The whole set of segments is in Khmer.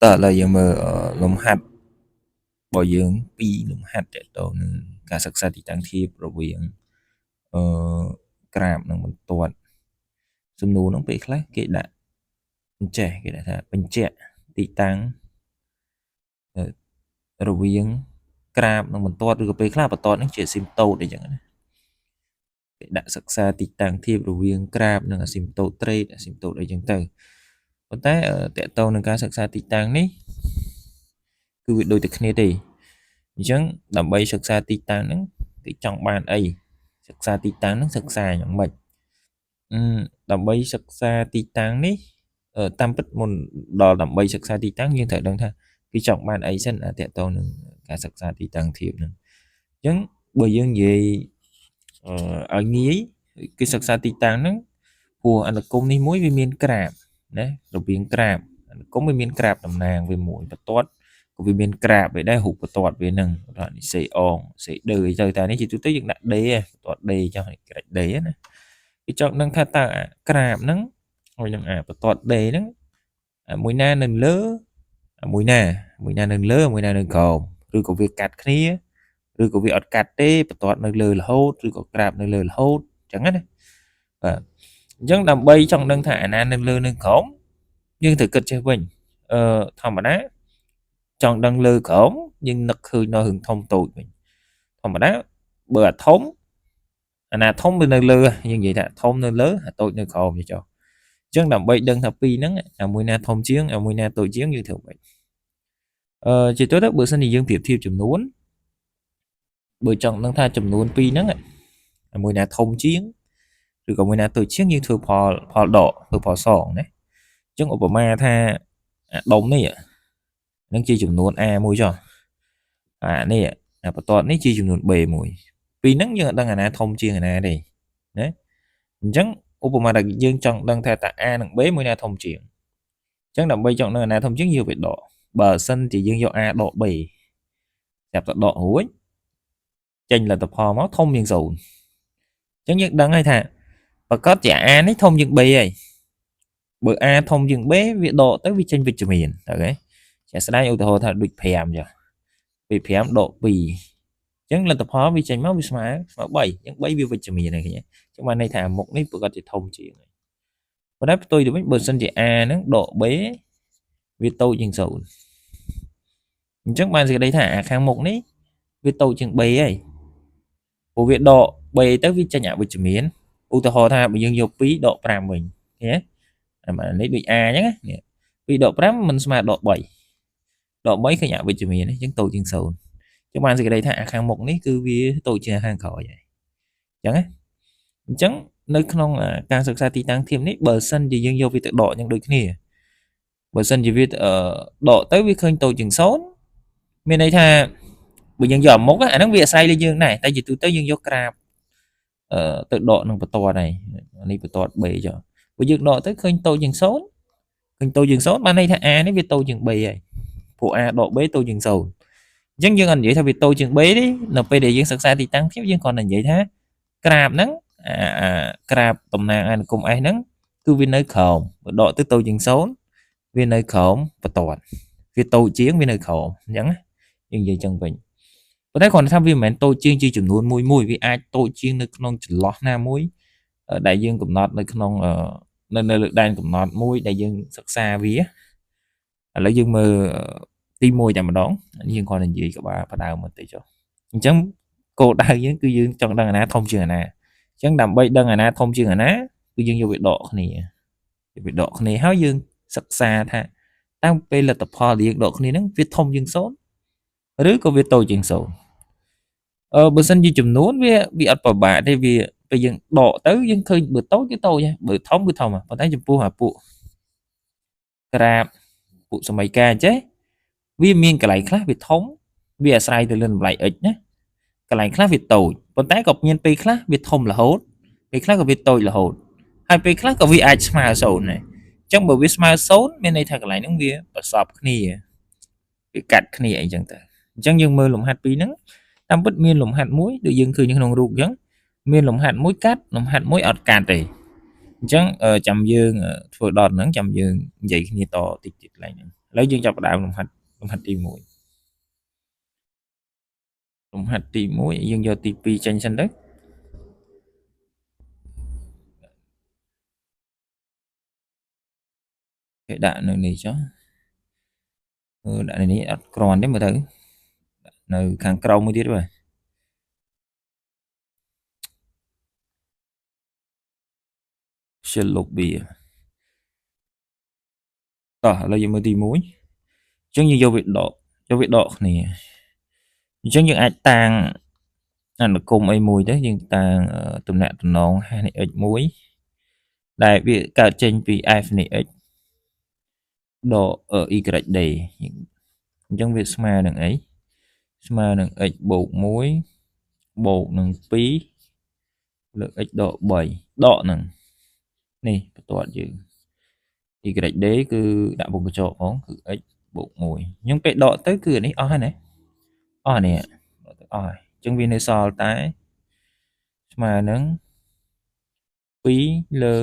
តើឥឡូវយើងមើលលំហាត់របស់យើងពីរលំហាត់តទៅនឹងការសិក្សាទីតាំងធៀបរវាងអឺក្រាបនិងបន្ទាត់សំណួរហ្នឹងពេលខ្លះគេដាក់អញ្ចេះគេដាក់ថាបញ្ជាក់ទីតាំងរវាងក្រាបនិងបន្ទាត់ឬក៏ពេលខ្លះបន្ទាត់ហ្នឹងជាអាស៊ីមតូតអីចឹងណាគេដាក់សិក្សាទីតាំងធៀបរវាងក្រាបនិងអាស៊ីមតូតត្រេតអាស៊ីមតូតអីចឹងទៅប៉ុន្តែតកតងនឹងការសិក្សាទីតាំងនេះគឺវាដូចតែគ្នាទេអញ្ចឹងដើម្បីសិក្សាទីតាំងហ្នឹងគេចង់បានអីសិក្សាទីតាំងហ្នឹងសិក្សាយ៉ាងម៉េចអឺដើម្បីសិក្សាទីតាំងនេះតាមពិតមុនដល់ដើម្បីសិក្សាទីតាំងយើងត្រូវដឹងថាគេចង់បានអីសិនអាតកតងនឹងការសិក្សាទីតាំងធៀបហ្នឹងអញ្ចឹងបើយើងនិយាយអឺឲ្យងាយគេសិក្សាទីតាំងហ្នឹងព្រោះអនុគមនេះមួយវាមានក្រាបណារវាងក្រាបអនុគមវាមានក្រាបតំណាងវាមួយបន្ទាត់ក៏វាមានក្រាបវាដែររូបបន្ទាត់វានឹងឧទាហរណ៍នេះសេអងសេដឺអីទៅតែនេះជាទូទៅយើងដាក់ D បន្ទាត់ D ចុះក្រាច់ D ណាគេចង់ដឹងថាតើអាក្រាបហ្នឹងហើយនឹងអាបន្ទាត់ D ហ្នឹងអាមួយណានៅលើអាមួយណាមួយណានៅលើមួយណានៅក្រោមឬក៏វាកាត់គ្នាឬក៏វាអត់កាត់ទេបន្ទាត់នៅលើរហូតឬក៏ក្រាបនៅលើរហូតអញ្ចឹងណាបាទអញ្ចឹងដើម្បីចង់ដឹងថាអាណានៅលើនៅក្រោមយើងត្រូវគិតចេះវិញអឺធម្មតាចង់ដឹងលើក្រោមយើងនឹកឃើញដល់រឿងធំតូចវិញធម្មតាបើអាធំអាណាធំវានៅលើយើងនិយាយថាធំនៅលើអាតូចនៅក្រោមចុះអញ្ចឹងដើម្បីដឹងថាពីរហ្នឹងអាមួយណាធំជាងអាមួយណាតូចជាងយើងធ្វើម៉េចអឺជាទូទៅបើសិនជាយើងប្រៀបធៀបចំនួនបើចង់ដឹងថាចំនួនពីរហ្នឹងអាមួយណាធំជាងឬក៏មួយណាតូចជាងយើងធ្វើផលផលដកធ្វើផលសងណាអញ្ចឹងឧបមាថាអាដុំនេះនឹងជាចំនួន A មួយចុះអានេះអាបន្ទាត់នេះជាចំនួន B មួយពីរហ្នឹងយើងអត់ដឹងអាណាធំជាងអាណាទេណាអញ្ចឹងឧបមាថាយើងចង់ដឹងថាតើ A និង B មួយណាធំជាងអញ្ចឹងដើម្បីចង់ដឹងអាណាធំជាងយើងវាដកបើសិនជាយើងយក A ដក B ចាប់ទៅដករួចចេញលទ្ធផលមកធំជាង0អញ្ចឹងយើងដឹងហើយថាប្រកាសជា A នេះធំជាង B ហើយបើ A ធំជាង B វាដកទៅវាចេញវិជ្ជមានអូខេជាក់ស្ដែងឧទាហរណ៍ថាដូច5ចុះពី5ដក2អញ្ចឹងលទ្ធផលវាចេញមកវាស្មើស្មើ3អញ្ចឹង3វាវិជ្ជមានហើយឃើញទេអញ្ចឹងបានន័យថាមុខនេះប្រកាសជាធំជាងហើយប៉ុន្តែផ្ទុយទៅវិញបើសិនជា A ហ្នឹងដក B វាតូចជាង0អញ្ចឹងបានសេចក្តីថាអាខាងមុខនេះវាតូចជាង B ហើយព្រោះវាដក B ទៅវាចេញអវិជ្ជមានឧទាហរណ៍ថាបើយើងយក2ដក5វិញឃើញទេអានេះដូច A អញ្ចឹងណា2ដក5មិនស្មើដក3ដក3ឃើញអវិជ្ជមានអញ្ចឹងតូចជាង0អញ្ចឹងបានសេចក្តីថាអាខាងមុខនេះគឺវាតូចជាងខាងក្រោយហើយអញ្ចឹងណាអញ្ចឹងនៅក្នុងការសិក្សាទីតាំងធៀបនេះបើសិនជាយើងយកវាទៅដកអញ្ចឹងដូចគ្នាបើសិនជាវាដកទៅវាឃើញតូចជាង0មានន័យថាបើយើងយកអាមុខអាហ្នឹងវាអាស្រ័យលើយើងដែរតែជាទូទៅយើងយកក្រាបអឺទៅដកនឹងបន្ទាត់ហើយនេះបន្ទាត់ B ចុះបើយើងដកទៅឃើញតូចជាង0ឃើញតូចជាង0បានន័យថា A នេះវាតូចជាង B ហើយព្រោះ A ដក B តូចជាង0អញ្ចឹងយើងអត់និយាយថាវាតូចជាង B ទេនៅពេលដែលយើងសិក្សាទីតាំងធៀបយើងគ្រាន់តែនិយាយថាក្រាបហ្នឹងអាក្រាបតំណាងអនុគម S ហ្នឹងគឺវានៅក្រោមបើដកទៅតូចជាង0វានៅក្រោមបន្ទាត់វាតូចជាងវានៅក្រោមអញ្ចឹងណាយើងនិយាយចឹងវិញប៉ុន្តែគ្រាន់តែថាវាមិនមែនតូចជាងជាចំនួនមួយមួយវាអាចតូចជាងនៅក្នុងចន្លោះណាមួយដែលយើងកំណត់នៅក្នុងនៅនៅលើដែនកំណត់មួយដែលយើងសិក្សាវាឥឡូវយើងមើលទី1តែម្ដងយើងគ្រាន់តែនិយាយក្បាលផ្ដើមបន្តិចចុះអញ្ចឹងគោលដៅយើងគឺយើងចង់ដឹងអាណាធំជាងអាណាអញ្ចឹងដើម្បីដឹងអាណាធំជាងអាណាគឺយើងយកវាដកគ្នាយកវាដកគ្នាហើយយើងសិក្សាថាតាមពេលលទ្ធផលដែលយើងដកគ្នាហ្នឹងវាធំជាង0ឬក៏វាតូចជាង0អឺបើសិនជាចំនួនវាវាអត់ពិបាកទេវាពេលយើងដកទៅយើងឃើញបើតូចគឺតូចបើធំគឺធំប៉ុន្តែចំពោះអាពួកក្រាបពួកសម័យកាលអញ្ចេះវាមានកន្លែងខ្លះវាធំវាអាស្រ័យទៅលើតម្លៃ x ណាកន្លែងខ្លះវាតូចប៉ុន្តែក៏មានពេលខ្លះវាធំរហូតពេលខ្លះក៏វាតូចរហូតហើយពេលខ្លះក៏វាអាចស្មើ0ដែរអញ្ចឹងបើវាស្មើ0មានន័យថាកន្លែងហ្នឹងវាប្រសពគ្នាវាកាត់គ្នាអីចឹងទៅអញ្ចឹងយើងមើលលំហាត់ពីរហ្នឹងតាមពិតមានលំហាត់មួយដូចយើងឃើញនៅក្នុងរូបអញ្ចឹងមានលំហាត់មួយកាត់លំហាត់មួយអត់កាត់ទេអញ្ចឹងចាំយើងធ្វើដល់ហ្នឹងចាំយើងនិយាយគ្នាតតិចទៀតកន្លែងហ្នឹងឥ ឡូវយើងចាប់ផ្ដើមលំហាត់លំហាត់ទី1លំហាត់ទី1យើងយកទី2ចេញសិនទៅគេដាក់នៅនេះចុះដាក់នៅនេះអត់គ្រាន់ទេមើលទៅនៅខាងក្រោមមួយទៀតបាទខ្ជិលលុបវាតោះឥឡូវយើងមើលទី1អញ្ចឹងយើងយកវាដកយកវាដកគ្នាអញ្ចឹងយើងអាចតាំងអនុគមន៍អីមួយទៅយើងតាំងទំនាក់ទំនង h នៃ x មួយដែលវាកើតចេញពី f នៃ x ដក y d អញ្ចឹងវាស្មើនឹងអីស្មើនឹង x បូក1បូកនឹង2លើ x ដក3ដកនឹងនេះបន្ទាត់យើង y d គឺដាក់វងកញ្ចក់ផងគឺ x បូក1អញ្ចឹងពេលដកទៅគឺអានេះអស់ហើយណាអស់នេះដកទៅអស់ហើយអញ្ចឹងវានៅសល់តែស្មើនឹង2លើ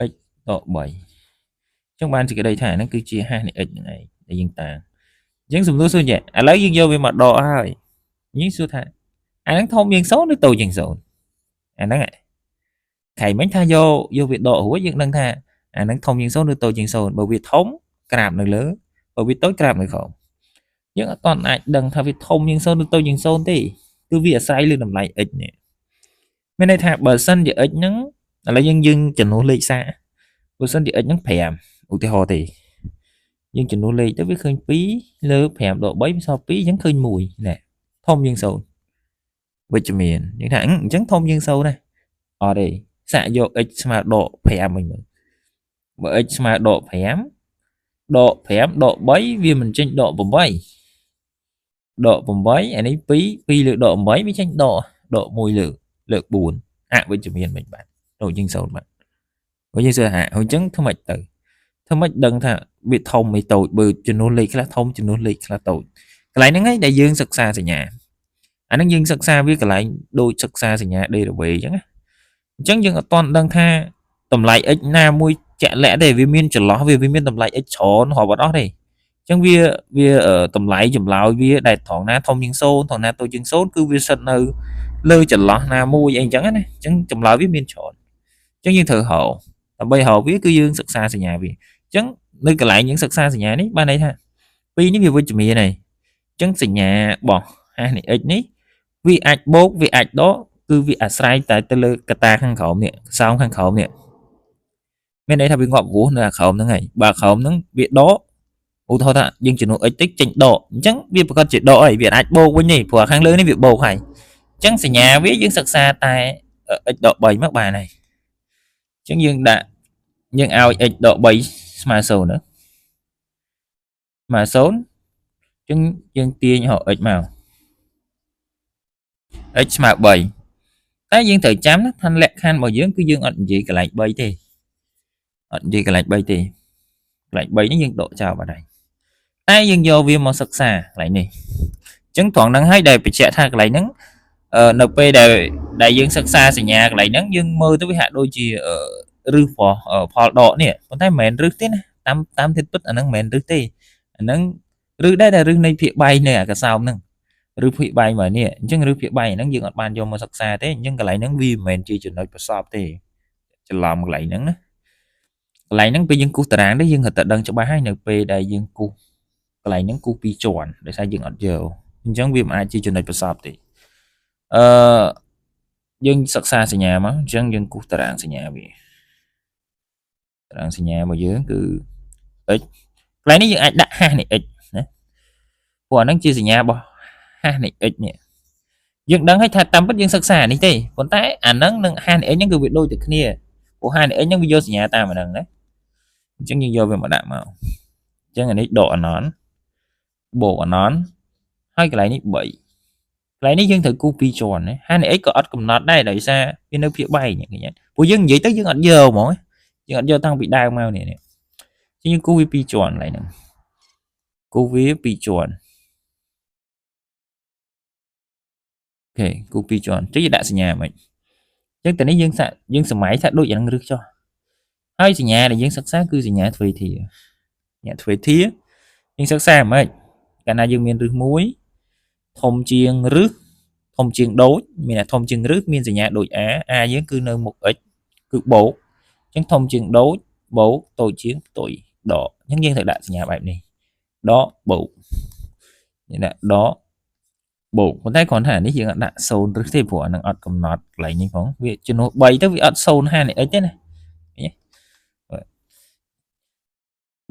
x ដក3អញ្ចឹងបានសេចក្តីថាហ្នឹងគឺជា h នៃ x ហ្នឹងឯងដែលយើងតាំងអញ្ចឹងសំណួរសួរចេះឥឡូវយើងយកវាមកដកហើយយើងសួរថាអាហ្នឹងធំជាង0ឬតូចជាង0អាហ្នឹងខៃមិញថាយកវាដករួចយើងដឹងថាអាហ្នឹងធំជាង0ឬតូចជាង0បើវាធំក្រាបនៅលើបើវាតូចក្រាបនៅក្រោមយើងអត់ទាន់អាចដឹងថាវាធំជាង0ឬតូចជាង0ទេគឺវាអាស្រ័យលើតម្លៃ x នេះមានន័យថាបើសិនជា x ហ្នឹងឥឡូវយើងចំនួនលេខសាបើសិនជា x ហ្នឹង5ឧទាហរណ៍ទេយើងចំនួនលេខទៅវាឃើញ2លើ5ដក3វាសល់2អញ្ចឹងឃើញ1ណែធំជាង0វិជ្ជមានយើងថាអញ្ចឹងធំជាង0ណាអត់ទេសាកយក x ស្មើដក5វិញមើលបើ x ស្មើដក5ដក5ដក3វាមិនចេញដក8ដក8អានេះ2 2លើដក8វាចេញដក1លើ4អវិជ្ជមានមិនបាទតូចជាង0បាទបើយើងសួរថាអញ្ចឹងធ្វើម៉េចទៅធ្វើម៉េចដឹងថាវាធំឬតូចបើចំនួនលេខខ្លះធំចំនួនលេខខ្លះតូចកន្លែងហ្នឹងឯងដែលយើងសិក្សាសញ្ញាអាហ្នឹងយើងសិក្សាវាកន្លែងដូចសិក្សាសញ្ញា derivative អញ្ចឹងណាអញ្ចឹងយើងអត់ទាន់ដឹងថាតម្លៃ x ណាមួយជាក់លាក់ទេវាមានចន្លោះវាមានតម្លៃ x ច្រើនរាប់អត់អស់ទេអញ្ចឹងវាតម្លៃចម្លើយវាដែលត្រង់ណាធំជាង0ត្រង់ណាតូចជាង0គឺវាស្ថិតនៅលើចន្លោះណាមួយអីអញ្ចឹងណាអញ្ចឹងចម្លើយវាមានច្រើនអញ្ចឹងយើងត្រូវរកដើម្បីរកវាគឺយើងសិក្សាសញ្ញាវាអញ្ចឹងនៅកន្លែងយើងសិក្សាសញ្ញានេះបានន័យថាពីរនេះវាវិជ្ជមានហើយអញ្ចឹងសញ្ញារបស់ h នៃ x នេះវាអាចបូកវាអាចដកគឺវាអាស្រ័យតែទៅលើកត្តាខាងក្រោមនេះសោមខាងក្រោមនេះមានន័យថាវាងាប់រស់នៅអាក្រោមហ្នឹងហើយបើក្រោមហ្នឹងវាដកឧទាហរណ៍ថាយើងចំនួន x តិចចេញដកអញ្ចឹងវាប្រកាសជាដកហើយវាអាចបូកវិញទេព្រោះខាងលើនេះវាបូកហើយអញ្ចឹងសញ្ញាវាយើងសិក្សាតែ x ដក3មកបានហើយអញ្ចឹងយើងដាក់យើងឲ្យ x ដក3ស្មើ0ណាស្មើ0អញ្ចឹងយើងទាញរក x មក x ស្មើ3តែយើងត្រូវចាំណាថាលក្ខខណ្ឌរបស់យើងគឺយើងអត់និយាយកន្លែង3ទេអត់និយាយកន្លែង3ទេកន្លែង3នេះយើងដកចោលបាត់ហើយតែយើងយកវាមកសិក្សាកន្លែងនេះអញ្ចឹងត្រង់ហ្នឹងហើយដែលបញ្ជាក់ថាកន្លែងហ្នឹងនៅពេលដែលយើងសិក្សាសញ្ញាកន្លែងហ្នឹងយើងមើលទៅវាហាក់ដូចជារឹសផលដកនេះប៉ុន្តែមិនមែនរឹសទេណាតាមធាតុពិតអាហ្នឹងមិនមែនរឹសទេអាហ្នឹងរឹសដែរតែរឹសនៃភាគបែងនៅអាកសោមហ្នឹងឬភាគបែងមកនេះអញ្ចឹងឬភាគបែងហ្នឹងយើងអត់បានយកមកសិក្សាទេអញ្ចឹងកន្លែងហ្នឹងវាមិនមែនជាចំណុចប្រសពទេច្រឡំកន្លែងហ្នឹងណាកន្លែងហ្នឹងពេលយើងគូសតារាងនេះយើងរត់តែដឹងច្បាស់ហើយនៅពេលដែលយើងគូសកន្លែងហ្នឹងគូសពីរជាន់ដោយសារយើងអត់យកអញ្ចឹងវាមិនអាចជាចំណុចប្រសពទេអឺយើងសិក្សាសញ្ញាមកអញ្ចឹងយើងគូសតារាងសញ្ញាវាតារាងសញ្ញារបស់យើងគឺ x កន្លែងនេះយើងអាចដាក់ h នៃ x ណាព្រោះអាហ្នឹងជាសញ្ញារបស់ h នៃ x នេះយើងដឹងហើយថាតាមពិតយើងសិក្សានេះទេប៉ុន្តែអាហ្នឹងនិង h នៃ x ហ្នឹងគឺវាដូចតែគ្នាព្រោះ h នៃ x ហ្នឹងវាយកសញ្ញាតាមអាហ្នឹងណាអញ្ចឹងយើងយកវាមកដាក់មកអញ្ចឹងអានេះដកអណនបូកអណនហើយកន្លែងនេះ3កន្លែងនេះយើងត្រូវគូសពីរជាន់ណា h នៃ x ក៏អត់កំណត់ដែរដោយសារវានៅភាគបែងឃើញទេព្រោះយើងនិយាយទៅយើងអត់យកហ្មងយើងអត់យកតាំងពីដើមមកនេះយើងគូសវាពីរជាន់កន្លែងហ្នឹងគូសវាពីរជាន់អូខេគូពីរជាន់ចុះយើងដាក់សញ្ញាមិនអញ្ចឹងតនេះយើងសាក់យើងសម័យថាដូចអានឹងរឹសចុះហើយសញ្ញាដែលយើងសិក្សាគឺសញ្ញាទ្វេធា អ្នកទ្វេធាយើងសិក្សាហ្មងកាលណាយើងមានរឹសមួយធំជាងរឹសធំជាងដូចមានតែធំជាងរឹសមានសញ្ញាដូច a a យើងគឺនៅមុខ x គឺបូកអញ្ចឹងធំជាងដូចបូកតូចជាងផ្ទុយដកអញ្ចឹងយើងត្រូវដាក់សញ្ញាបែបនេះដកបូកយើងដាក់ដកបូកប៉ុន្តែគ្រាន់តែអានេះយើងអត់ដាក់0រឹសទេព្រោះអានឹងអត់កំណត់កន្លែងនេះផងវាជំនួស3ទៅវាអត់0ហានៃ x ទេណា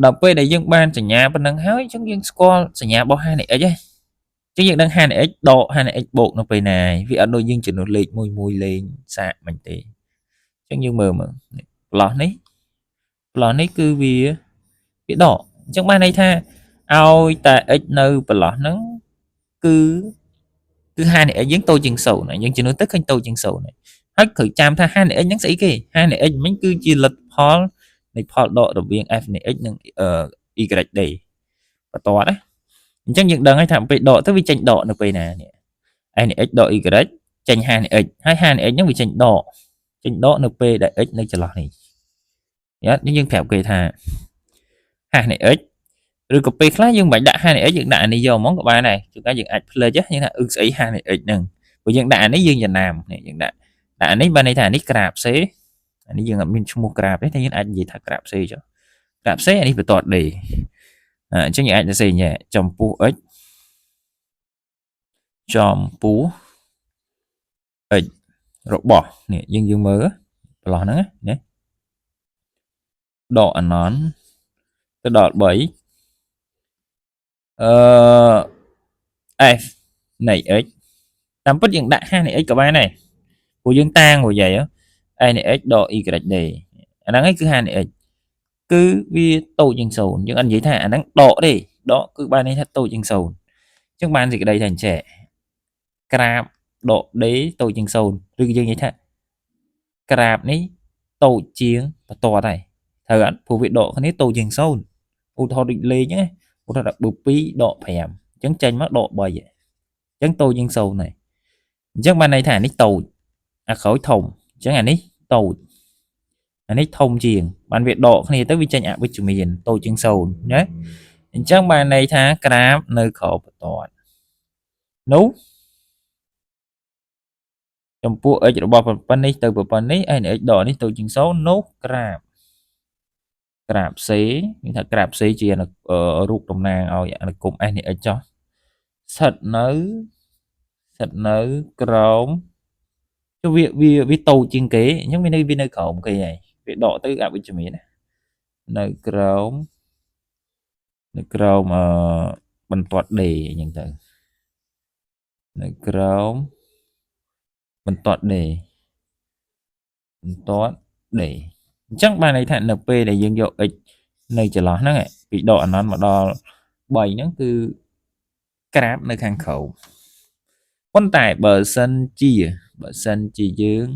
ដល់ពេលដែលយើងបានសញ្ញាប៉ុណ្ណឹងហើយអញ្ចឹងយើងស្គាល់សញ្ញារបស់ហានៃ x ហើយអញ្ចឹងយើងដឹងហានៃ x ដកហានៃ x បូកនៅពេលណាវាអត់ដូចយើងជំនួសលេខមួយមួយលេងសាកមិនទេអញ្ចឹងយើងមើលមើលប្លោះនេះប្លោះនេះគឺវាវាដកអញ្ចឹងបានន័យថាឲ្យតែ x នៅប្លោះហ្នឹងគឺគឺហានៃ x យើងតូចជាង0យើងជំនួសទៅឃើញតូចជាង0ហើយត្រូវចាំថាហានៃ x ហ្នឹងស្អីគេហានៃ x មិញគឺជាលទ្ធផលនៃផលដករវាង f នៃ x និង y d បន្ទាត់ណាអញ្ចឹងយើងដឹងហើយថាពេលដកទៅវាចេញដកនៅពេលណានេះ f នៃ x ដក y ចេញហានៃ x ហើយហានៃ x ហ្នឹងវាចេញដកចេញដកនៅពេលដែល x នៅចន្លោះនេះយ៉ានេះយើងប្រាប់គេថាហានៃ x ឬក៏ពេលខ្លះយើងមិនបាច់ដាក់ហានៃ x យើងដាក់អានេះយកហ្មងក៏បានដែរជួនកាលយើងអាចភ្លេចយើងថាអឺស្អីហានៃ x ហ្នឹងព្រោះយើងដាក់អានេះយើងចំណាំនេះយើងដាក់ដាក់អានេះបានន័យថាអានេះក្រាប C អានេះយើងអត់មានឈ្មោះក្រាបទេតែយើងអាចនិយាយថាក្រាប C ចុះក្រាប C អានេះបន្ទាត់ D អញ្ចឹងយើងអាចសរសេរញ៉ែចំពោះ x ចំពោះ x របស់នេះយើងយើងមើលប្រឡោះហ្នឹងណាដកអនន្តទៅដល់3អឺ f នៃ x តាមពិតយើងដាក់ h នៃ x ក៏បានដែរព្រោះយើងតាងព្រោះយាយ f នៃ x ដក y d អាហ្នឹងឯងគឺ h នៃ x គឺវាតូចជាង0យើងអត់និយាយថាអាហ្នឹងដកទេដកគឺបានន័យថាតូចជាង0អញ្ចឹងបានសេចក្តីថាអញ្ចេះក្រាបដក d តូចជាង0ឬយើងនិយាយថាក្រាបនេះតូចជាងបន្ទាត់ហើយត្រូវអត់ព្រោះវាដកគ្នាតូចជាង0ឧទាហរណ៍ដូចលេខហ្នឹងឧទាហរណ៍ថាបើ2ដក5អញ្ចឹងចេញមកដក3អញ្ចឹងតូចជាង0ហើយអញ្ចឹងបានន័យថាអានេះតូចអាក្រោយធំអញ្ចឹងអានេះតូចអានេះធំជាងបានវាដកគ្នាទៅវាចេញអវិជ្ជមានតូចជាង0ណាអញ្ចឹងបានន័យថាក្រាបនៅក្រោមបន្ទាត់នោះចំពោះ x របស់ប៉ុណ្នេះទៅប៉ុណ្នេះ n x ដកនេះតូចជាង0នោះក្រាបក្រាប c មានថាក្រាប c ជារូបតំណាងឲ្យអនុគម s នៃ x ចុះស្ថិតនៅស្ថិតនៅក្រោមចុះវាវាវាតូចជាងគេអញ្ចឹងវានៅវានៅក្រោមគេហើយវាដកទៅអវិជ្ជមានណានៅក្រោមនៅក្រោមអឺបន្ទាត់ D អញ្ចឹងទៅនៅក្រោមបន្ទាត់ D បន្ទាត់ D អញ្ចឹងបានន័យថានៅពេលដែលយើងយក x នៅចន្លោះហ្នឹងពីដកអនន្តមកដល់3ហ្នឹងគឺក្រាបនៅខាងក្រោមប៉ុន្តែបើសិនជាបើសិនជាយើង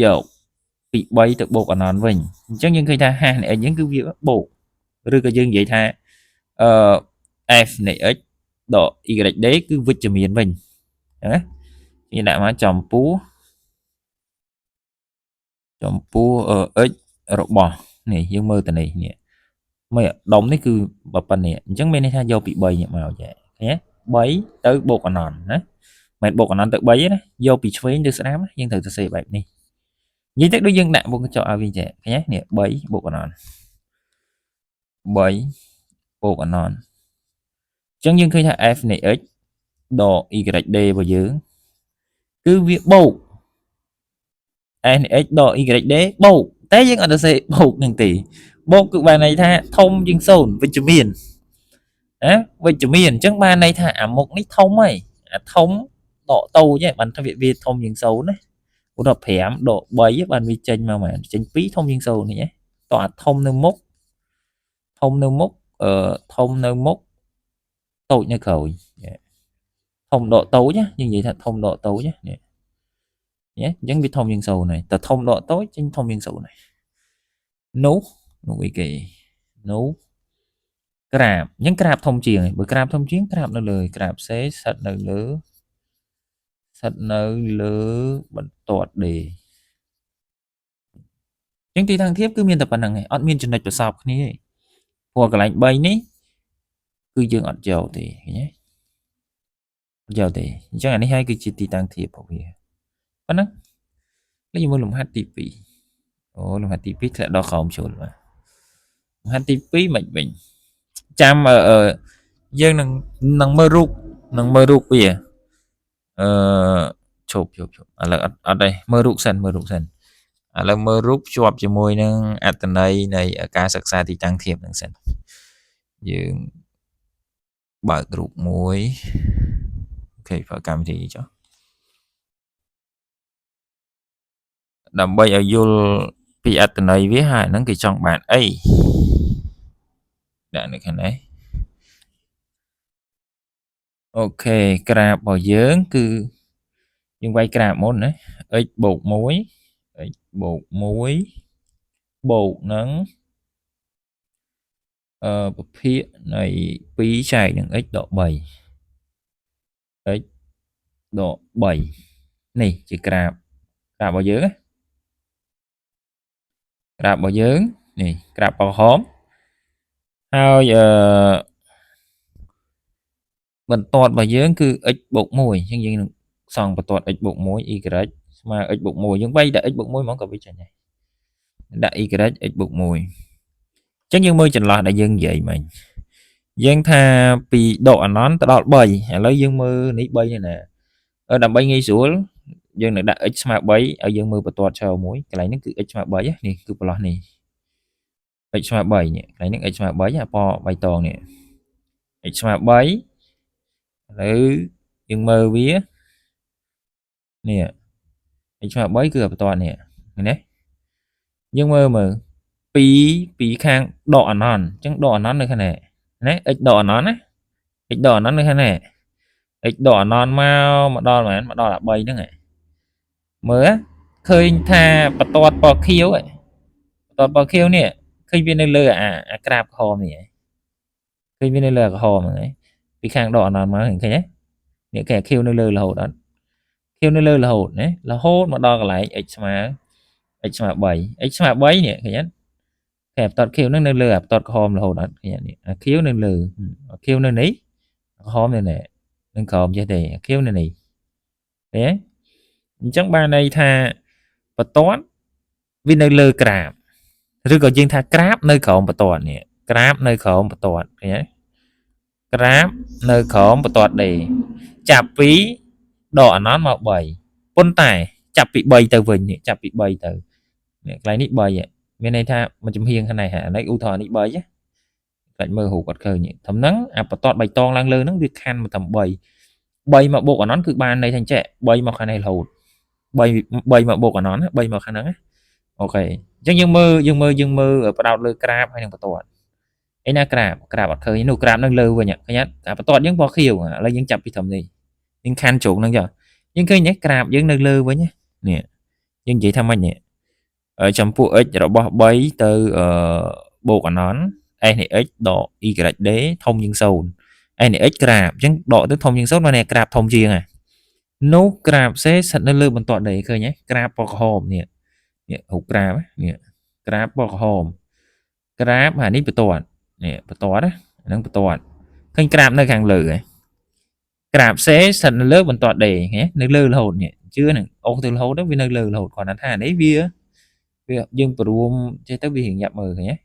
យកពី3ទៅបូកអនន្តវិញអញ្ចឹងយើងឃើញថា h នៃ x យើងគឺវាបូកឬក៏យើងនិយាយថាអឺ f នៃ x ដក y d គឺវិជ្ជមានវិញណាយើងដាក់មកចំពោះចំពោះ x របស់នេះយើងមើលទៅនេះនេះមើលដុំនេះគឺបើប៉ុណ្នេះអញ្ចឹងមានន័យថាយកពី3នេះមកចាឃើញទេ3ទៅបូកអនន្តណាមិនបូកអនន្តទៅ3ទេណាយកពីឆ្វេងទៅស្ដាំយើងត្រូវសរសេរបែបនេះនិយាយទៅដូចយើងដាក់វងកញ្ចក់ឲ្យវិញចេះឃើញទេនេះ3បូកអនន្ត3បូកអនន្តអញ្ចឹងយើងឃើញថា f នៃ x ដក y d របស់យើងគឺវាបូក f នៃ x ដក y d បូកតែយើងអត់ទៅសេបូកនឹងទេបូកគឺបានន័យថាធំជាង0វិជ្ជមានណាវិជ្ជមានអញ្ចឹងបានន័យថាអាមុខនេះធំហើយអាធំដកតូចហ្នឹងបានថាវាធំជាង0ណាឧទាហរណ៍5ដក3បានវាចេញមកមែនចេញ2ធំជាង0នេះណាតោះអាធំនៅមុខធំនៅមុខអឺធំនៅមុខតូចនៅក្រោយធំដកតូចណាយើងនិយាយថាធំដកតូចណានេះញ៉េអញ្ចឹងវាធំជាង0ហើយតែធំដកតូចចេញធំជាង0ហើយនោះនោះអីគេនោះក្រាបអញ្ចឹងក្រាបធំជាងបើក្រាបធំជាងក្រាបនៅលើក្រាប C ស្ថិតនៅលើស្ថិតនៅលើបន្ទាត់ D អញ្ចឹងទីតាំងធៀបគឺមានតែប៉ុណ្្នឹងឯងអត់មានចំណុចប្រសពគ្នាទេ ព្រោះកន្លែង3នេះគឺយើងអត់យកទេឃើញទេអត់យកទេអញ្ចឹងអានេះហើយគឺជាទីតាំងធៀបរបស់វាប៉ុណ្ណឹងលេខមើលលំហាត់ទី2អូលំហាត់ទី2ធ្លាក់ដល់ក្រោមជ្រុលបាទលំហាត់ទី2មិនវិញចាំអឺយើងនឹងមើលរូបនឹងមើលរូបវាអឺឈប់ឈប់ឈប់ឥឡូវអត់អត់ទេមើលរូបសិនមើលរូបសិនឥឡូវមើលរូបភ្ជាប់ជាមួយនឹងអត្ថន័យនៃការសិក្សាទីតាំងធៀបហ្នឹងសិនយើងបើករូបមួយ OK ប្រើកម្មវិធីចុះដើម្បីឲ្យយល់ពីអត្ថន័យវាហើយហ្នឹងគេចង់បានអីដាក់នៅខាងនេះ OK ក្រាបរបស់យើងគឺយើងវាយក្រាបមុនណា x បូក1 x បូក1បូកនឹងពភាគនៃ2ចែកនឹង x ដក3 x ដក3នេះជាក្រាបក្រាបរបស់យើងណាក្រាបរបស់យើងនេះក្រាបក្រហមហើយបន្ទាត់របស់យើងគឺ x បូក1អញ្ចឹងយើងនឹងសង់បន្ទាត់ x បូក1 y ស្មើ x បូក1យើងវាយដាក់ x បូក1ហ្មងក៏វាចេញដែរដាក់ y x បូក1អញ្ចឹងយើងមើលចន្លោះដែលយើងនិយាយមិញយើងថាពីដកអនន្តទៅដល់3ឥឡូវយើងមើលនេះ3នេះណាដើម្បីងាយស្រួលយើងនឹងដាក់ x ស្មើ3ឲ្យយើងមើលបន្ទាត់ចូលមួយកន្លែងហ្នឹងគឺ x ស្មើ3នេះគឺប្រឡោះនេះ x ស្មើ3នេះកន្លែងហ្នឹង x ស្មើ3អាពណ៌បៃតងនេះ x ស្មើ3ឥឡូវយើងមើលវានេះ x ស្មើ3គឺអាបន្ទាត់នេះឃើញទេយើងមើលមើលពីខាងដកអនន្តអញ្ចឹងដកអនន្តនៅខាងនេះណា x ដកអនន្តណា x ដកអនន្តនៅខាងនេះ x ដកអនន្តមកដល់ហ្មងមកដល់អា3ហ្នឹងឯងមើលឃើញថាបន្ទាត់ពណ៌ខៀវបន្ទាត់ពណ៌ខៀវនេះឃើញវានៅលើអាក្រាបក្រហមនេះឯងឃើញវានៅលើក្រហមហ្នឹងឯងពីខាងដកអនន្តមកឃើញទេនេះគេខៀវនៅលើរហូតអត់ខៀវនៅលើរហូតណារហូតមកដល់កន្លែង x ស្មើ x ស្មើ3 x ស្មើ3នេះឃើញអត់គេបន្ទាត់ខៀវហ្នឹងនៅលើអាបន្ទាត់ក្រហមរហូតអត់ឃើញនេះអាខៀវនៅលើអាខៀវនៅនេះក្រហមនៅនេះនឹងក្រោមចេះទេអាខៀវនៅនេះឃើញទេអញ្ចឹងបានន័យថាបន្ទាត់វានៅលើក្រាបឬក៏យើងថាក្រាបនៅក្រោមបន្ទាត់នេះក្រាបនៅក្រោមបន្ទាត់ឃើញទេក្រាបនៅក្រោមបន្ទាត់ D ចាប់ពីដកអនន្តមក3ប៉ុន្តែចាប់ពី3ទៅវិញនេះចាប់ពី3ទៅនេះកន្លែងនេះ3មានន័យថាមួយចំហៀងខាងនេះហានេះឧទាហរណ៍នេះ3ណាខ្លាចមើលរូបអត់ឃើញត្រឹមហ្នឹងអាបន្ទាត់បៃតងឡើងលើហ្នឹងវាខាន់មកត្រឹម3 3មកបូកអនន្តគឺបានន័យថាចេះ3មកខាងនេះរហូត3 3មកបូកអនន្ត3មកខាងហ្នឹងណា OK អញ្ចឹងយើងមើលយើងមើលយើងមើលបដោតលើក្រាបហើយនឹងបន្ទាត់ឯណាក្រាបក្រាបអត់ឃើញនោះក្រាបនឹងលើវិញឃើញអត់អាបន្ទាត់យើងពណ៌ខៀវឥឡូវយើងចាប់ពីត្រឹមនេះយើងខាន់ជ្រុងហ្នឹងចុះយើងឃើញទេក្រាបយើងនៅលើវិញនេះយើងនិយាយថាម៉េចនេះចំពោះ x របស់3ទៅបូកអនន្ត s នៃ x ដក y d ធំជាង0 s នៃ x ក្រាបអញ្ចឹងដកទៅធំជាង0មកនេះក្រាបធំជាងហ่ะនោះក្រាប C ស្ថិតនៅលើបន្ទាត់ D ឃើញទេក្រាបពណ៌ក្រហមនេះនេះរូបក្រាបនេះក្រាបពណ៌ក្រហមក្រាបអានេះបន្ទាត់នេះបន្ទាត់ណាហ្នឹងបន្ទាត់ឃើញក្រាបនៅខាងលើហ៎ក្រាប C ស្ថិតនៅលើបន្ទាត់ D ឃើញនៅលើរហូតនេះជឿនឹងអូសទៅរហូតទៅវានៅលើរហូតគាត់ថានេះវាយើងព្រមចេះទៅវារៀងញាប់មើលឃើញទេ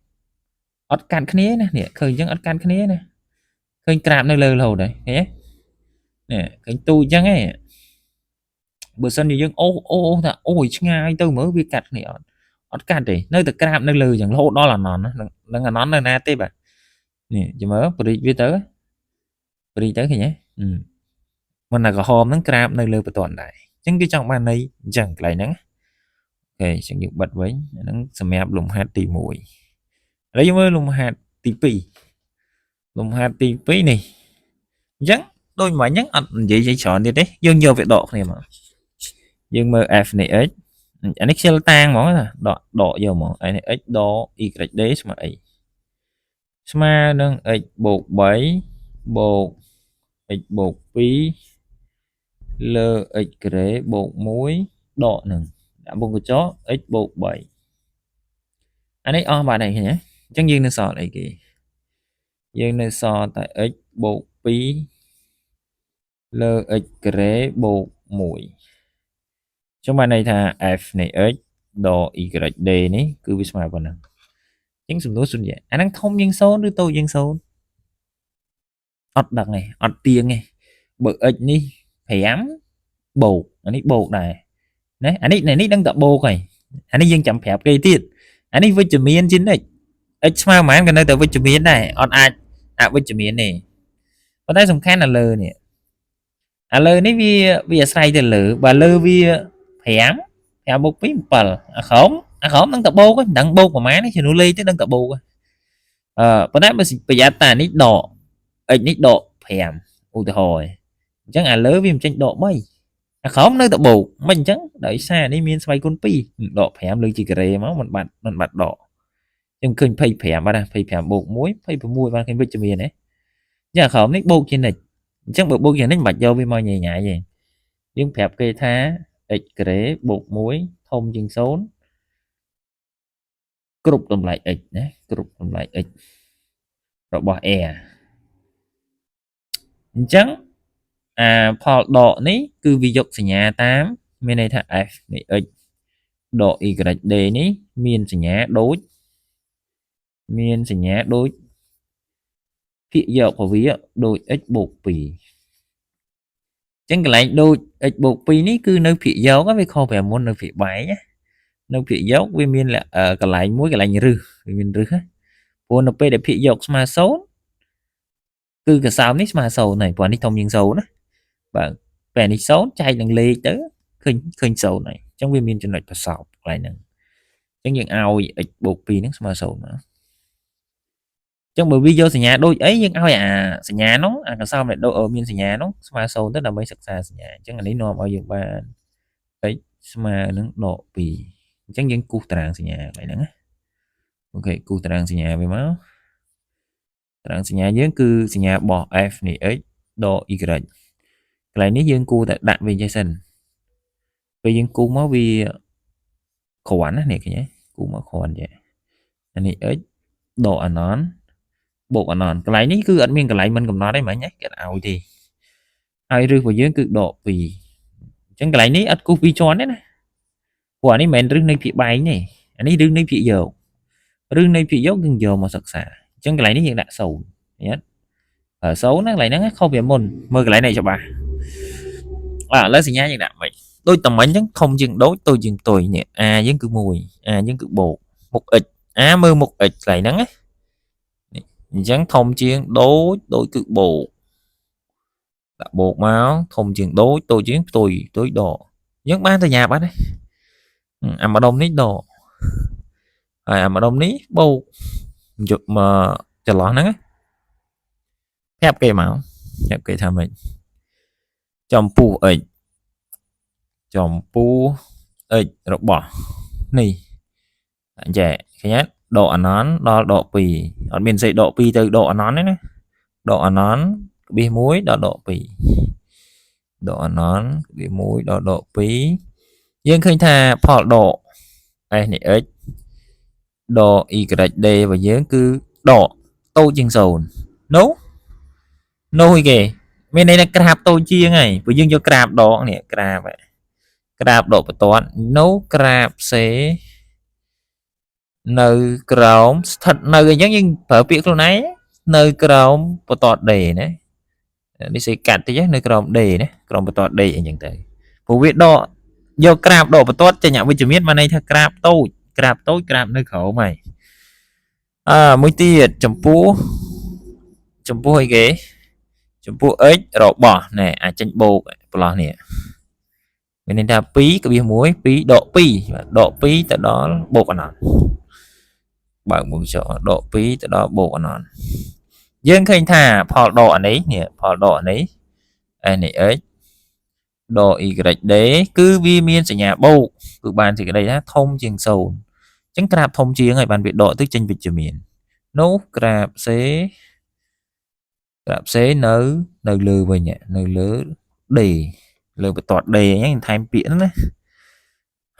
អត់កាត់គ្នាណានេះឃើញអញ្ចឹងអត់កាត់គ្នាណាឃើញក្រាបនៅលើរហូតហើយឃើញទេនេះឃើញទូអញ្ចឹងឯងបើសិនជាយើងអូសអូសថាអូយឆ្ងាយទៅមើលវាកាត់គ្នាអត់អត់កាត់ទេនៅតែក្រាបនៅលើអញ្ចឹងរហូតដល់អាណន់នឹងអាណន់នៅណាទេបាទនេះចាំមើលបរិចវាទៅបរិចទៅឃើញទេមិនតែក្រហមហ្នឹងក្រាបនៅលើបន្ទាត់ដែរអញ្ចឹងគេចង់បានន័យអញ្ចឹងកន្លែងហ្នឹង OK អញ្ចឹងយើងបិទវិញហ្នឹងសម្រាប់លំហាត់ទី1ឥឡូវយើងមើលលំហាត់ទី2លំហាត់ទី2នេះអញ្ចឹងដូចមិញហ្នឹងអត់និយាយច្រើនទៀតទេយើងយកវាដកគ្នាមកយើងមើល f នៃ x អានេះខ្ជិលតាងហ្មងណាដកដកយកហ្មង f នៃ x ដក y d ស្មើអីស្មើនឹង x បូក3បូក x បូក2លើ x ការ៉េបូក1ដកនឹងដាក់វងកញ្ចក់ x បូក3អានេះអស់បាត់ហើយឃើញទេអញ្ចឹងយើងនឹងសល់អីគេ យើងនៅសល់តែ x បូក2លើ x ការ៉េបូក1ចឹងបានន័យថា f នៃ x ដក y d នេះគឺវាស្មើប៉ុណ្ណឹងអញ្ចឹងសំណួរសុន្យាអាហ្នឹងធំជាង0ឬតូចជាង0អត់ដឹងទេអត់ទៀងទេបើ x នេះ5បូកអានេះបូកដែរណាអានេះនេះដឹងតែបូកហើយអានេះយើងចាំប្រាប់គេទៀតអានេះវិជ្ជមានជានិច្ច x ស្មើប៉ុន្មានក៏នៅតែវិជ្ជមានដែរអត់អាចអវិជ្ជមានទេប៉ុន្តែសំខាន់នៅលើនេះអាលើនេះវាវាអាស្រ័យទៅលើបើលើវា5 5បូក2 7អាក្រោមអាក្រោមនឹងតបូកមិនដឹងបូកប្រហែលទេជំនួសលេខទៅដឹងតបូកអឺប៉ុន្តែបើប្រយ័ត្នតានេះដក x នេះដក5ឧទាហរណ៍អញ្ចឹងអាលើវាមិនចេញដក3អាក្រោមនៅតែបូកមិនអញ្ចឹងដោយសារនេះមានស្វ័យគុណ2ដក5លើជាការ៉េមកមិនបាត់មិនបាត់ដកខ្ញុំឃើញ25បាត់ណា25បូក1 26បានឃើញវិជ្ជមានទេអញ្ចឹងអាក្រោមនេះបូកជានិច្ចអញ្ចឹងបើបូកជានិច្ចមិនបាច់យកវាមកញ៉ៃញ៉ៃទេយើងប្រាប់គេថា x ការ៉េបូក1ធំជាង0គ្រប់តម្លៃ x ណាគ្រប់តម្លៃ x របស់ r អញ្ចឹងអាផលដកនេះគឺវាយកសញ្ញាតាមមានន័យថា f នៃ x ដក y d នេះមានសញ្ញាដូចមានសញ្ញាដូចភាគយករបស់វាដូច x បូក2អញ្ចឹងកន្លែងដូច x បូក2នេះគឺនៅភាគយកវាខុសពីមុននៅភាគបែកណានៅភាគយកវាមានកន្លែងមួយកន្លែងរឹសវាមានរឹសណាព្រោះនៅពេលដែលភាគយកស្មើ0គឺកសោមនេះស្មើ0ហើយព្រោះនេះធំជាង0ណាបាទពេលនេះ0ចែកនឹងលេខទៅឃើញឃើញ0ហើយអញ្ចឹងវាមានចំណុចប្រសពកន្លែងហ្នឹងអញ្ចឹងយើងឲ្យ x បូក2ហ្នឹងស្មើ0មកចឹងបើវាយកសញ្ញាដូចអីយើងឲ្យអាសញ្ញានោះអាកសោមដែលមានសញ្ញានោះស្មើ0ទៅដើម្បីសិក្សាសញ្ញាអញ្ចឹងអានេះនាំឲ្យយើងបាន x ស្មើនឹងដក2អញ្ចឹងយើងគូសតារាងសញ្ញាកន្លែងហ្នឹងណាOK គូសតារាងសញ្ញាវាមកតារាងសញ្ញាយើងគឺសញ្ញារបស់ f នៃ x ដក y កន្លែងនេះយើងគួរតែដាក់វាចេះសិនពេលយើងគូសមកវាគ្រាន់ណានេះឃើញទេគូសមកគ្រាន់ចេះអានេះ x ដកអណនបូកអណនកន្លែងនេះគឺអត់មានកន្លែងមិនកំណត់ទេមិញគេឲ្យទេហើយរឹសរបស់យើងគឺដក2អញ្ចឹងកន្លែងនេះអត់គូសពីរជាន់ទេណាព្រោះអានេះមិនមែនរឹសនៃភាគបែងទេអានេះរឹសនៃភាគយករឹសនៃភាគយកយើងយកមកសិក្សាអញ្ចឹងកន្លែងនេះយើងដាក់0ឃើញអត់0ណាកន្លែងហ្នឹងខុសពីមុនមើលកន្លែងនេះច្បាស់បាទឥឡូវសញ្ញាយើងដាក់មិនដូចតែមិញអញ្ចឹងធំជាងដូចតូចជាងផ្ទុយនេះ a យើងគឺ1 a យើងគឺបូកមុខ x a មើលមុខ x កន្លែងហ្នឹងណាអញ្ចឹងធំជាងដូចដូចគឺបូកដាក់បូកមកធំជាងដូចតូចជាងផ្ទុយផ្ទុយដកអញ្ចឹងបានសញ្ញាបាត់ទេអាម្ដុំនេះដកហើយអាម្ដុំនេះបូកយកមកចន្លោះហ្នឹងប្រាប់គេមកប្រាប់គេថាម៉េចចំពោះ x ចំពោះ x របស់នេះអញ្ចឹងឃើញអត់ដកអណន្តដល់ដក2អត់មានសេដក2ទៅដកអណន្តទេណាដកអណន្តក្បៀស1ដល់ដក2ដកអណន្តក្បៀស1ដល់ដក2យើងឃើញថាផលដក s នៃ x ដក y d របស់យើងគឺដកតូចជាង0នោះនោះអីគេមានន័យថាក្រាបតូចជាងហើយព្រោះយើងយកក្រាបដកនេះក្រាបក្រាបដកបន្ទាត់នៅក្រាប C នៅក្រោមស្ថិតនៅអញ្ចឹងយើងប្រើពាក្យខ្លួនឯងនៅក្រោមបន្ទាត់ D ណានេះសេកាត់តិចនៅក្រោម D ណាក្រោមបន្ទាត់ D អញ្ចឹងទៅព្រោះវាដកយកក្រាបដកបន្ទាត់ចេញអវិជ្ជមានបានន័យថាក្រាបតូចក្រាបតូចក្រាបនៅក្រោមហើយអើមួយទៀតចំពោះចំពោះអីគេចំពោះ x របស់ណែអាចចេញបូកប្រឡោះនេះមានន័យថា2.1 2ដក2បាទដក2ទៅដល់បូកអនន្តបើកមុខចោដក2ទៅដល់បូកអនន្តយើងឃើញថាផលដកអានេះនេះផលដកអានេះ s នៃ x ដក y d គឺវាមានសញ្ញាបូកគឺបានសេចក្តីថាធំជាង0អញ្ចឹងក្រាបធំជាងហើយបានវាដកទៅចេញវិជ្ជមាននោះក្រាប c ក្រាប c នៅនៅលើវិញនៅលើ d លើបន្ទាត់ d អញ្ចឹងថែមពាក្យហ្នឹងណា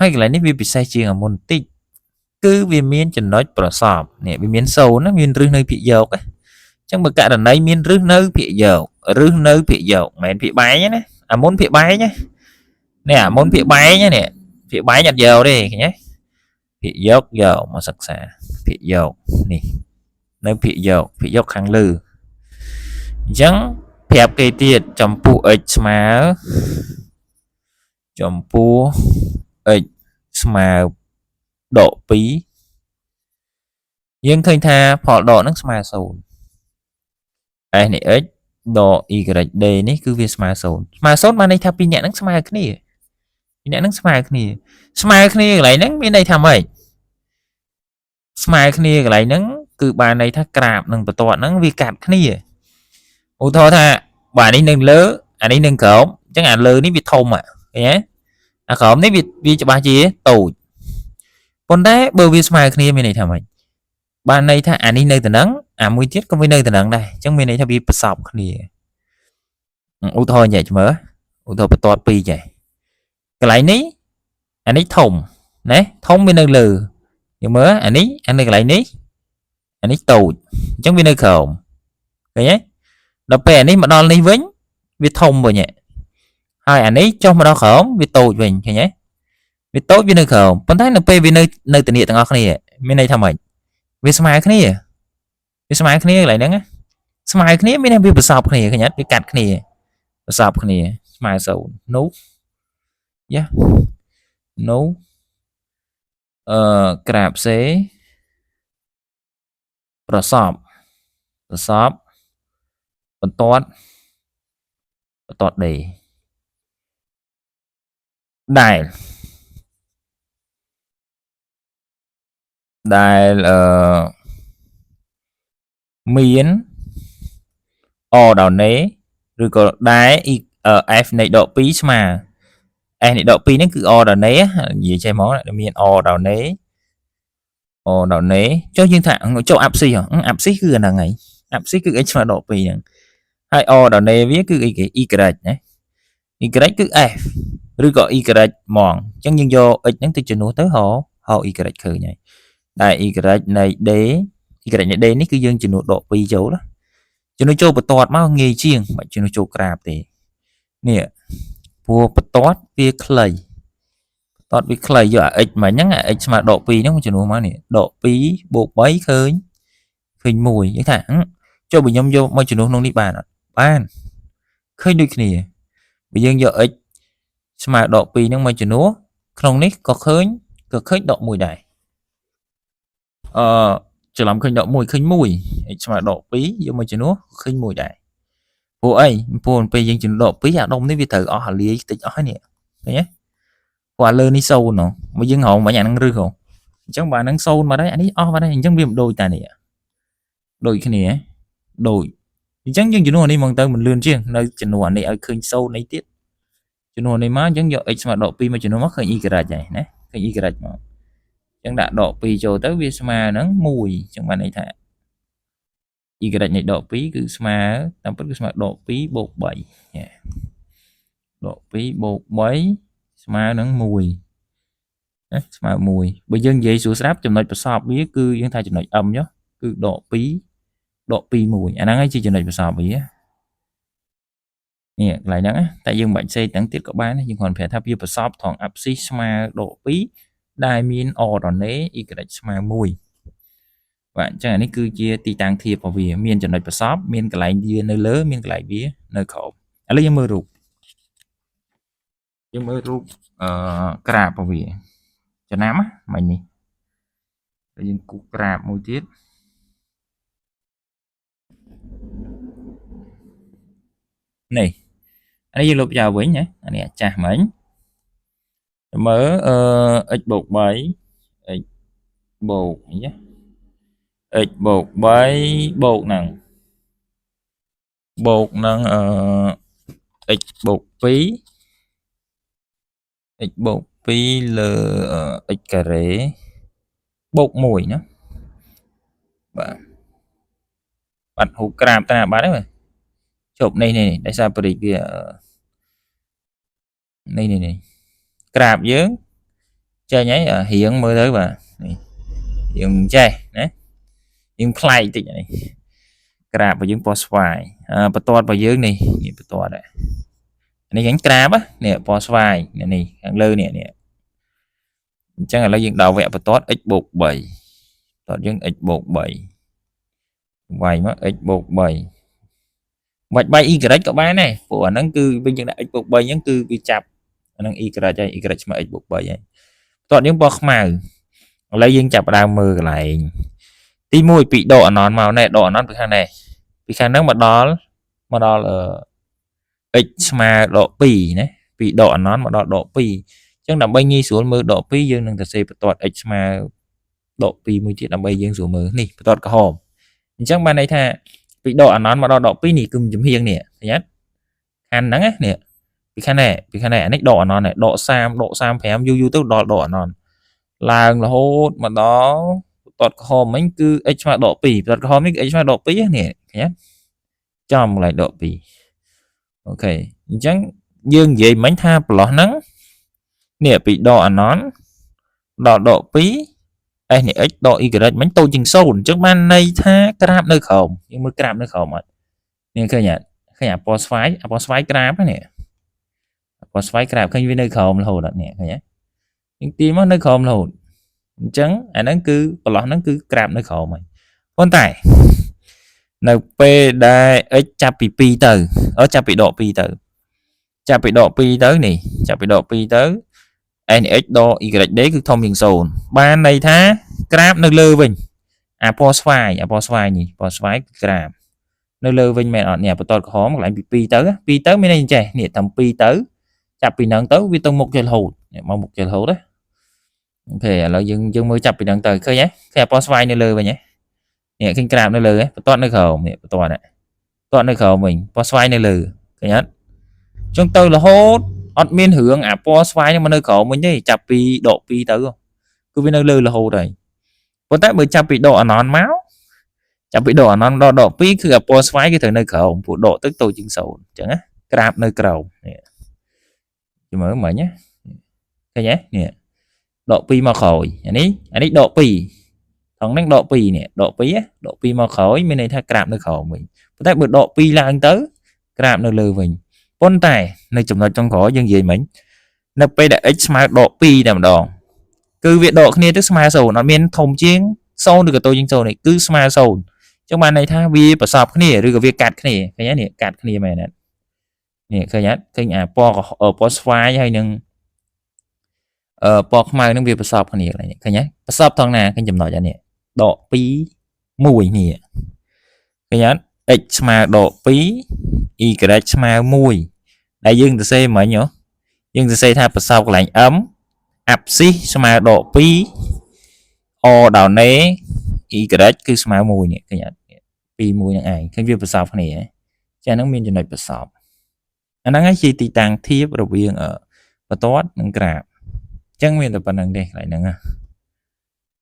ហើយកន្លែងនេះវាពិសេសជាងអាមុនបន្តិចគឺវាមានចំណុចប្រសពនេះវាមាន0ណាមានរឹសនៅភាគយកអ ចឹងបើករណីមានរឹសនៅភាគយករឹសនៅភាគយកមិនមែនភាគបែងទេណាអាមុនភាគបែងណានេះអាមុនភាគបែងនេះភាគបែងអត់យកទេឃើញទេភាគយកយកមកសិក្សាភាគយកនេះនៅភាគយកភាគយកខាងលើអញ្ចឹងប្រាប់គេទៀតចំពោះ x ស្មើចំពោះ x ស្មើដក2យើងឃើញថាផលដកហ្នឹងស្មើ0 s នៃ x ដក y d នេះគឺវាស្មើ0ស្មើ0បានន័យថាពីរអ្នកហ្នឹងស្មើគ្នាពីរអ្នកហ្នឹងស្មើគ្នាស្មើគ្នាកន្លែងហ្នឹងមានន័យថាម៉េចស្មើគ្នាកន្លែងហ្នឹងគឺបានន័យថាក្រាបនិងបន្ទាត់ហ្នឹងវាកាត់គ្នាឧទាហរណ៍ថាបាទនេះនឹងលើអានេះនឹងក្រោមអញ្ចឹងអាលើនេះវាធំឃើញទេអាក្រោមនេះវាច្បាស់ជាតូចប៉ុន្តែបើវាស្មើគ្នាមានន័យថាម៉េចបានន័យថាអានេះនៅតំណឹងអាមួយទៀតក៏វានៅតំណឹងដែរអញ្ចឹងមានន័យថាវាប្រសពគ្នាឧទាហរណ៍ញ៉ែមើលឧទាហរណ៍បន្ទាត់2ចេះកន្លែងនេះអានេះធំណាធំវានៅលើយើងមើលអានេះអានៅកន្លែងនេះអានេះតូចអញ្ចឹងវានៅក្រោមឃើញទេដល់ពេលអានេះមកដល់នេះវិញវាធំវិញហើយអានេះចុះមកដល់ក្រោមវាតូចវិញឃើញទេវាតូចវានៅក្រោមប៉ុន្តែនៅពេលវានៅធានាទាំងអស់គ្នាមានន័យថាម៉េចវាស្មើគ្នាវាស្មើគ្នាកន្លែងហ្នឹងស្មើគ្នាមានន័យវាប្រសពគ្នាឃើញអត់វាកាត់គ្នាប្រសពគ្នាស្មើ0នោះយ៉ានោះក្រាបសេប្រសពប្រសពបន្ទាត់បន្ទាត់ D ដែលដែលមាន o ដល់ n ឬក៏ដែល f នៃដក2ស្មើ f នៃដក2ហ្នឹងគឺ o ដល់ n និយាយចេះហ្មងមាន o ដល់ n o ដល់ n ចុះយើងថាចុះអាប់ស៊ីហ៎អាប់ស៊ីគឺអាហ្នឹងហើយអាប់ស៊ីគឺ x ស្មើដក2ហ្នឹងហើយ o ដល់ n វាគឺអីគេ y ណា y គឺ f ឬក៏ y ហ្មងអញ្ចឹងយើងយក x ហ្នឹងទៅជំនួសទៅហៅ y ឃើញហើយដែល y នៃ d y នៃ d នេះគឺយើងជំនួសដក2ចូលណាជំនួសចូលបន្ទាត់មកងាយជាងមិនជំនួសចូលក្រាបទេនេះព្រោះបន្ទាត់វាខ្លីបន្ទាត់វាខ្លីយកអា x មិញហ្នឹងអា x ស្មើដក2ហ្នឹងជំនួសមកនេះដក2បូក3ឃើញ1យើងថាចុះបើខ្ញុំយកមកជំនួសក្នុងនេះបានអត់បានឃើញដូចគ្នាបើយើងយក x ស្មើដក2ហ្នឹងមកជំនួសក្នុងនេះក៏ឃើញដក1ដែរច្រឡំឃើញដក1ឃើញ1 x ស្មើដក2យកមកជំនួសឃើញ1ដែរព្រោះអីព្រោះពេលយើងជំនួសដក2អាដុំនេះវាត្រូវអស់អាលាយតិចអស់ហើយនេះឃើញទេព្រោះអាលើនេះ0ហ៎មកយើងរងមិញអាហ្នឹងរឹសហ៎អញ្ចឹងបើអាហ្នឹង0មកដែរអានេះអស់បាត់ហើយអញ្ចឹងវាមិនដូចតានេះដូចគ្នាដូចអញ្ចឹងយើងជំនួសអានេះហ្មងទៅមិនលឿនជាងនៅជំនួសអានេះឲ្យឃើញ0នេះទៀតជំនួសនេះមកអញ្ចឹងយក x ស្មើដក2មកជំនួសមកឃើញ y ហើយណាឃើញ y មកអញ្ចឹងដាក់ដក2ចូលទៅវាស្មើនឹង1អញ្ចឹងបានន័យថា y នៃដក2គឺស្មើតាមពិតគឺស្មើដក2បូក3ដក2បូក3ស្មើនឹង1ណាស្មើ1បើយើងនិយាយស្រួលស្រាប់ចំណុចប្រសពវាគឺយើងថាចំណុច m ចុះគឺដក2ដក2 1អាហ្នឹងហើយជាចំណុចប្រសពវានេះកន្លែងហ្នឹងតែយើងមិនបាច់សេទាំងទៀតក៏បានយើងគ្រាន់ប្រាប់ថាវាប្រសពត្រង់អាប់ស៊ីស្មើដក2ដែលមាន o ដល់ n y ស្មើ1បាទអញ្ចឹងអានេះគឺជាទីតាំងធៀបរបស់វាមានចំណុចប្រសពមានកន្លែងវានៅលើមានកន្លែងវានៅក្រោមឥឡូវយើងមើលរូបក្រាបរបស់វាចំណាំមិញនេះហើយយើងគូសក្រាបមួយទៀតនេះអានេះយើងលុបចោលវិញណាអានេះអាចាស់មិញមើលx បូក3 x បូកនេះ x បូក3បូកនឹងx បូក2 x បូក2លើ x ការ៉េបូក1ណាបាទបាត់ហូបក្រាបតាបាត់ហើយជប់នេះនេះដោយសារបរិវានេះនេះនេះក្រាបយើងចេញហើយរៀងមើលទៅបាទនេះរៀងចេះណារៀងប្លែកតិចនេះ ក្រាបរបស់យើងពណ៌ស្វាយបន្ទាត់របស់យើងនេះនេះបន្ទាត់នេះខាងក្រាបនេះពណ៌ស្វាយនេះខាងលើនេះនេះអញ្ចឹងឥឡូវយើងដល់វគ្គបន្ទាត់ x បូក3បន្ទាត់យើង x បូក3វាយមក x បូក3បាច់បាយ y ក៏បានដែរព្រោះអាហ្នឹងគឺវិញយើងដាក់ x បូក3អញ្ចឹងគឺវាចាប់អាហ្នឹង y ហើយ y ស្មើ x បូក3ហើយបន្ទាត់យើងពណ៌ខ្មៅឥឡូវយើងចាប់ផ្ដើមមើលកន្លែងទី1ពីដកអណនមកណែដកអណនពីខាងនេះពីខាងហ្នឹងមកដល់មកដល់អឺ x ស្មើដក2ណាពីដកអណនមកដល់ដក2អញ្ចឹងដើម្បីងាយស្រួលមើលដក2យើងនឹងទៅសេបន្ទាត់ x ស្មើដក2មួយទៀតដើម្បីយើងស្រួលមើលនេះបន្ទាត់ក្រហមអញ្ចឹងបានន័យថាពីដកអណនមកដល់ដក2នេះគឺចំហៀងនេះឃើញអត់ខាងហ្នឹងណានេះពីខាងនេះពីខាងនេះអានេះដកអណននេះដក30ដក35យូរយូរទៅដល់ដកអណនឡើងរហូតមកដល់បន្ទាត់ក្រហមមិញគឺ x ស្មើដក2បន្ទាត់ក្រហមនេះគឺ x ស្មើដក2នេះឃើញអត់ចំកន្លែងដក2 OK អញ្ចឹងយើងនិយាយមិញថាប្រឡោះហ្នឹងនេះពីដកអណនដល់ដក2 s នៃ x ដក y មិញតូចជាង0អញ្ចឹងបានន័យថាក្រាបនៅក្រោមយើងមើលក្រាបនៅក្រោមអត់នេះឃើញអត់ឃើញអាពណ៌ស្វាយអាពណ៌ស្វាយក្រាបនេះអាពណ៌ស្វាយក្រាបឃើញវានៅក្រោមរហូតអត់នេះឃើញទេយើងទាញមកនៅក្រោមរហូតអញ្ចឹងអាហ្នឹងគឺប្រឡោះហ្នឹងគឺក្រាបនៅក្រោមហើយប៉ុន្តែនៅពេលដែល x ចាប់ពី2ទៅអឺចាប់ពីដក2ទៅចាប់ពីដក2ទៅនេះចាប់ពីដក2ទៅ s នៃ x ដក y d គឺធំជាង0បានន័យថាក្រាបនៅលើវិញអាពណ៌ស្វាយអាពណ៌ស្វាយនេះពណ៌ស្វាយគឺក្រាបនៅលើវិញមែនអត់នេះបន្ទាត់ក្រហមកន្លែងពី2ទៅ2ទៅមានន័យចេះនេះតាំ2ទៅចាប់ពីហ្នឹងទៅវាទៅមុខចេះរហូតនេះមកមុខចេះរហូតណា OK ឥឡូវយើងយើងមើលចាប់ពីហ្នឹងទៅឃើញទេឃើញអាពណ៌ស្វាយនៅលើវិញហ៎នេះឃើញក្រាបនៅលើហ៎បន្ទាត់នៅក្រោមនេះបន្ទាត់នេះបន្ទាត់នៅក្រោមវិញពណ៌ស្វាយនៅលើឃើញអត់ចឹងទៅរហូតអត់មានរឿងអាពណ៌ស្វាយហ្នឹងមកនៅក្រោមវិញទេចាប់ពីដក2ទៅគឺវានៅលើរហូតហើយប៉ុន្តែបើចាប់ពីដកអណនមកចាប់ពីដកអណនដល់ដក2គឺអាពណ៌ស្វាយគឺត្រូវនៅក្រោមព្រោះដកទៅតូចជាង0អញ្ចឹងណាក្រាបនៅក្រោមនេះមើលមិញណាឃើញទេនេះដក2មកក្រោយអានេះអានេះដក2ថងហ្នឹងដក2នេះដក2ដក2មកក្រោយមានន័យថាក្រាបនៅក្រោមវិញប៉ុន្តែបើដក2ឡើងទៅក្រាបនៅលើវិញប៉ុន្តែនៅចំណុចចុងក្រោយយើងនិយាយមិញនៅពេលដែល x ស្មើដក2តែម្ដងគឺវាដកគ្នាទៅស្មើ0អត់មានធំជាង0ឬក៏តូចជាង0នេះគឺស្មើ0អញ្ចឹងបានន័យថាវាប្រសពគ្នាឬក៏វាកាត់គ្នាឃើញទេនេះកាត់គ្នាមែនទេនេះឃើញអត់ឃើញអាពណ៌ពណ៌ស្វាយហើយនឹងអឺពណ៌ខ្មៅនឹងវាប្រសពគ្នាកន្លែងនេះឃើញទេប្រសពថងណាឃើញចំណុចអានេះដក2 1នេះឃើញអត់ x ស្មើដក2 y ស្មើ1ដែលយើងសរសេរមិញហ៎យើងសរសេរថាប្រសពកន្លែង m abscisse ស្មើដក2 ordonnée y គឺស្មើ1នេះឃើញអត់2 1នឹងឯងឃើញវាប្រសពគ្នាចាហ្នឹងមានចំណុចប្រសពអាហ្នឹងហើយជាទីតាំងធៀបរវាងបន្ទាត់និងក្រាបអញ្ចឹងមានតែប៉ុណ្្នឹងទេកន្លែងហ្នឹងណា